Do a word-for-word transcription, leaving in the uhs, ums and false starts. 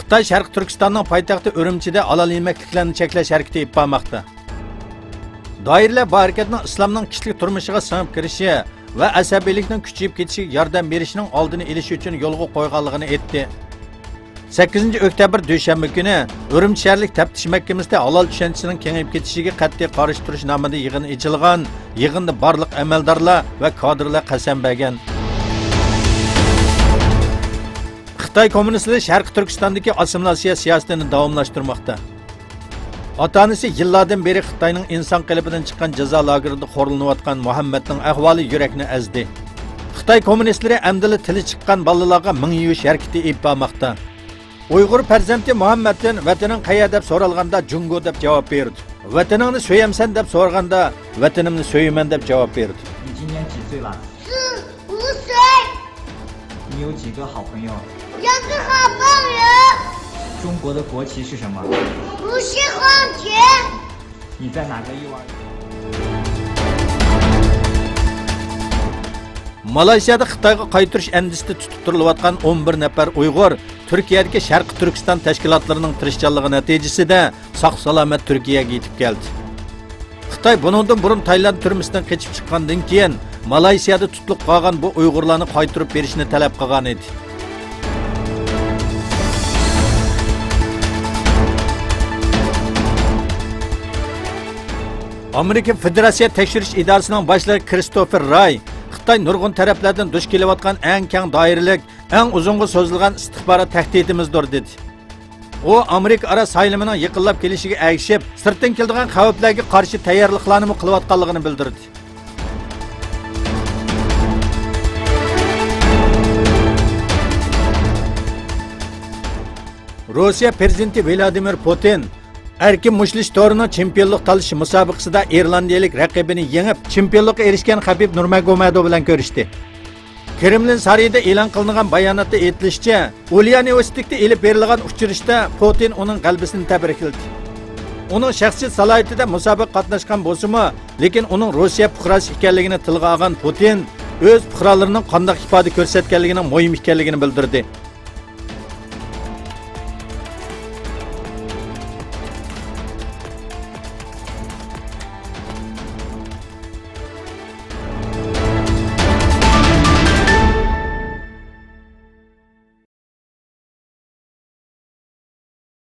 خىتاي شەرقىي تۈركىستاننىڭ پايتەختى ئۈرۈمچىدە ھالال يېمەكلىكلەرنى چەكلەش ھەرىكىتى ئېلىپ بارماقتا. دائىرىلەر بۇ ھەرىكەتنىڭ ئىسلامنىڭ كىشىلىك تۇرمۇشىغا سىڭىپ كىرىشى ۋە ئەسەبىيلىكنىڭ كۈچىيىپ كېتىشىگە ياردەم بېرىشنىڭ ئالدىنى ئېلىش ئۈچۈن يولغا قويغانلىقىنى ئېيتتى. سەككىزىنچى ئۆكتەبىر، دۈشەنبە كۈنى ئۈرۈمچى شەھەرلىك تەپتىش مەھكىمىسىدە ھالال چۈشەنچىسىنىڭ كېڭىيىپ كېتىشىگە قەتئىي قارشى تۇرۇش نامىدا يىغىن ئېچىلغان. يىغىندا بارلىق ئەمەلدارلار ۋە كادىرلار قەسەم بەرگەن. خىتاي كوممۇنىستلىرى شەرقىي تۈركىستاندىكى ئاسسىمىلياتسىيە سىياسىتىنى داۋاملاشتۇرماقتا. ئاتا-ئانىسى يىللاردىن بېرى خىتاينىڭ ئىنسان قېلىپىدىن چىققان جازا لاگېرىدا خورلىنىۋاتقان مۇھەممەدنىڭ ئەھۋالى يۈرەكنى ئەزدى. خىتاي كوممۇنىستلىرى ئەمدىلا تىلى چىققان بالىلارغا مىڭ يۇيۇش ھەرىكىتى ئېلىپ بارماقتا. ئۇيغۇر پەرزەنتى مۇھەممەدتىن ۋەتىنىڭ قەيەردە دەپ سورالغاندا جۇڭگو دەپ جاۋاب بېرىدۇ. ۋەتىنىڭنى سۆيەمسەن دەپ سورىغاندا ۋەتىنىمنى سۆيىمەن دەپ جاۋاب بېرىدۇ. 你今年几岁了？ 十五岁。你有几个好朋友？两个好朋友。中国的国旗是什么？五星红旗。你在哪个幼儿园？ مالايسىيادا خىتايغا قايتۇرۇش ئەندىزىسىدە تۇتۇپ تۇرۇلۇۋاتقان ئون بىر نەپەر ئۇيغۇر تۈركىيەدىكى شەرقىي تۈركىستان تەشكىلاتلىرىنىڭ تىرىشچانلىقى نەتىجىسىدە ساق-سالامەت تۈركىيەگە يېتىپ كەلدى. خىتاي بۇنىڭدىن بۇرۇن تايلاند تۈرمىسىدىن قېچىپ چىققاندىن كېيىن، مالايسىيادا تۇتۇلۇپ قالغان بۇ ئۇيغۇرلارنى قايتۇرۇپ بېرىشنى تەلەپ قىلغان ئىدى. ئامېرىكا فېدېراتسىيە تەكشۈرۈش ئىدارىسىنىڭ باشلىقى كىرىستوفېر راي خىتاي نۇرغۇن تەرەپلەردىن دۇچ كېلىۋاتقان ئەڭ كەڭ دائىرىلىك، ئەڭ ئۇزۇنغا سوزۇلغان ئىستىخبارات تەھدىتىمىزدۇر، دېدى. ئۇ ئامېرىكا ئارا سايلىمىنىڭ يېقىنلاپ كېلىشىگە ئەگىشىپ، سىرتتىن كېلىدىغان خەۋپلەرگە قارشى تەييارلىقلارنىمۇ قىلىۋاتقانلىقىنى بىلدۈردى. روسىيە پىرېزىدېنتى ۋلادىمىر پۇتىن ئەركىن مۇشتلىشىش تورىنىڭ چېمپىيونلۇق تالىشىش مۇسابىقىسىدا ئىرلاندىيەلىك رەقىبىنى يېڭىپ، چېمپىيونلۇققا ئېرىشكەن خەبىب نۇرماگومەدوۋ بىلەن كۆرۈشتى. كرېملىن سارىيىدا ئېلان قىلىنغان باياناتتا ئېيتىلىشىچە، ئۇليانىۋوستوكتا ئېلىپ بېرىلغان ئۇچرىشىشتا پۇتىن ئۇنىڭ غەلىبىسىنى تەبرىكلىدى. ئۇنىڭ شەخسىي سالاھىيىتىدە مۇسابىقىگە قاتناشقان بولسىمۇ، لېكىن ئۇنىڭ روسىيە پۇقراسى ئىكەنلىكىنى تىلغا ئالغان پۇتىن ئۆز پۇقرالىرىنىڭ قانداق ئىپادە كۆرسەتكەنلىكىنىڭ مۇھىم ئىكەنلىكىنى بىلدۈردى.